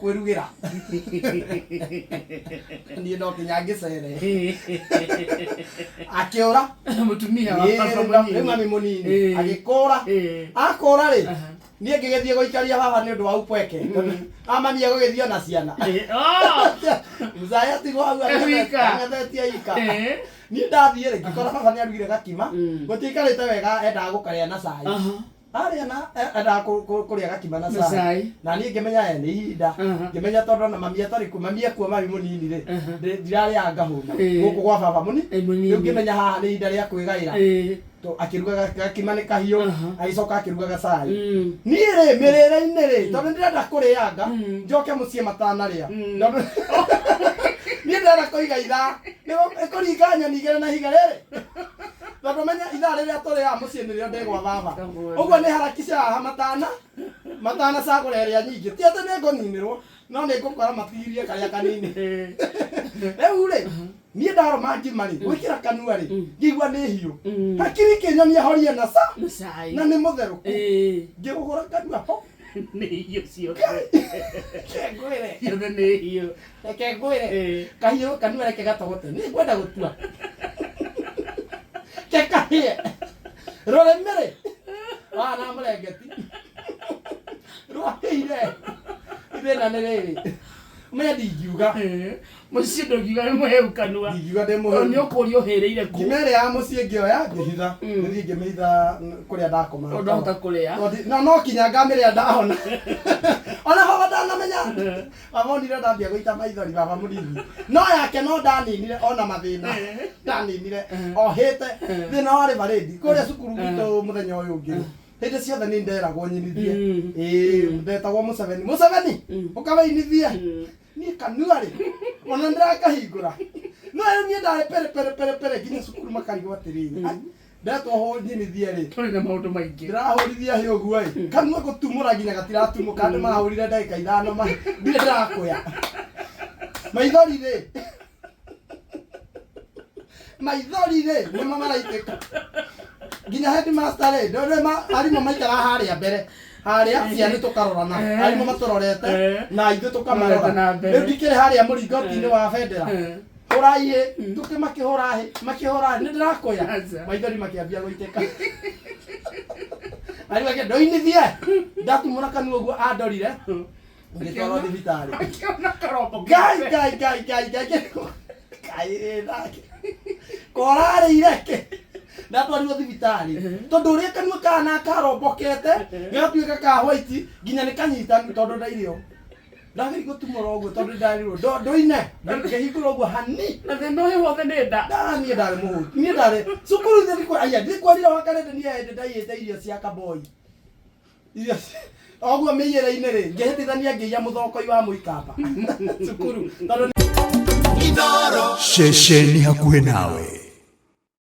Kwĩrugĩra niĩ no nginya ngĩcere. Akĩũra. Mũtumia wa Ĩĩ, baba rĩu mũnini. mami mũnini agĩkũra. Akũra rĩ, niĩ ngĩgĩthiĩ gũikaria baba nĩ ũndũ wa upweke. A mami egũgĩthiĩ ona ciana. Oh! Mzaya tigwo hau. E wika. Ang'ethetie ika. Niĩ ndathiĩ rĩ, ngĩkora baba nĩ arugire gakima. Gũtiaikarĩte wega, endaga gũkarĩa na cai. Arĩa na endaga kũrĩa gakima na Na cai. cai. Na niĩ ngĩmenya nĩ ihinda. Ngĩmenya tondũ ona mami atarĩ kuo, mami ekuo mami mũnini rĩ, ndirarĩaga ngahũna. Gũkũ gwa baba mũni. Mũnini. Rĩu ngĩmenya haha nĩ ihinda rĩa kwĩgaĩra. Akĩruga gakima nĩ kahiũ, agĩcoka akĩruga gacai. Niĩ rĩ, mĩrĩre-inĩ rĩ, tondũ nĩndĩrenda kũrĩanga, njoke mũciĩ matanarĩa. Tondũ niĩ ndĩrenda kũiga ithaa, nĩkũringa nyoni igĩrĩ na ihiga rĩrĩ. Tondũ menya ithaa rĩrĩa tũrĩaga mũciĩ nĩrĩo ndegwa baba. Ũguo nĩ harakisha haha matana matanacagũra ĩrĩa nyingĩ. Ti atĩ nĩ ngũninĩrwo, no nĩ ngũkora matigirie karĩa kanini. Rĩu rĩ, niĩ ndarũma ngima rĩ, gwĩkĩra kanua rĩ, ngĩigua nĩ hiũ. Hakiri ikĩnyonia horie na ca Na cai. Na nĩ mũtherũku. Ngĩgũgũra kanua ho. Nĩ hiũ ciothe. Reke ngwĩre. Ciothe nĩ hiũ. Reke ngwĩre. Kahiũ kanua reke gatogote. Nĩ ngwenda gũtua. Ke kahĩe. Rũrĩmĩ rĩ, wana mũrengeti. Rwahĩire. Thĩna nĩ rĩrĩ. Ũmenye ndingiuga. Mũciĩ ndũngiuga nĩ mũhĩu kanua. Ndingiuga ndĩ Tondũ mũhĩu. nĩ ũkũria ũhĩrĩire kũ. Ngima ĩrĩa ya mũciĩ ngĩoya ngĩhitha. Ngĩthiĩ ngĩmĩhitha kũrĩa ndakomaga. Tondũ ndahota kũrĩa. Tondũ no kinya ngamĩrĩa ndahona. Ona baba ndanamenya. Baba onire ndambia gũita maithori, baba mũnini. No yake no ndaninire ona mathĩna. Ndaninire ohĩte. Thĩna warĩ barĩndi. Kũrĩa cukuru gwitũ mũthenya ũyũ ũngĩ. Hĩndĩ ciothe nĩ nderagwo nyinithie. Ĩĩ, ndetagwo Museveni. Museveni, ũkawĩinithie. Niĩ kanua rĩ, ona ndĩrakahingũra. No rĩu niĩ ndarĩ pere pere pere pere nginya cukuru makarigwo atĩrĩrĩ. Ai, ndetwo nyinithie rĩ. Tũrĩ na maũndũ maingĩ. Ndĩrahũrithia hĩ ũguo ĩ. Kanua gũtumũra nginya gatiratumũka, andũ mahũrire ndagĩka 5 ndirĩ ndĩrakũya. Maithori rĩ. Maithori rĩ, nĩmo maraitĩka. Nginya headmaster rĩ, ndũrĩ arimũ maikara harĩa mbere. Harĩa ciana tũkarorana. Arimũ matũrorete na ithuĩ tũkamarora. Marorete na mbere. Rĩu ndikĩrĩ harĩa mũringoti-inĩ wa bendera. Hũrai hĩ, tũkĩ makĩhũra hĩ, makĩhũra hĩ, nĩ ndĩrakũya. Aca. Maithori makĩambia gũitĩka. Arimũ akĩ ndoinithie. Ndatumũra kanua ũguo andorire. Ngĩtwarwo thibitarĩ. Akĩona karombo. Ngai Ngai Ngai Ngai Ngai Ngai nake. Korarĩire kĩ? Ndatwarirwo thibitarĩ. Tondũ ũrĩa kanua kana karombokete, gagatuĩka ka white nginya nĩ kanyitanu tondũ ndairio. Ndagĩrĩirwo gũtumũra ũguo tondũ ndarirwo. Ndũine. Ngĩhingũra ũguo hani. Na thĩna ũyũ wothe nĩ nda. Niĩ ndarĩ mũhũtu. Niĩ ndarĩ cukuru ithe ndikwa aya ndikwarire wakarĩte niĩ hĩndĩ ndaiyĩte irio cia kaboi. Irio oguo mĩiyĩre-inĩ rĩ, ngĩhĩtithania ngĩiya mũthokoi wa mũikamba cukuru tondũ Ceceni hakuhĩ nawe.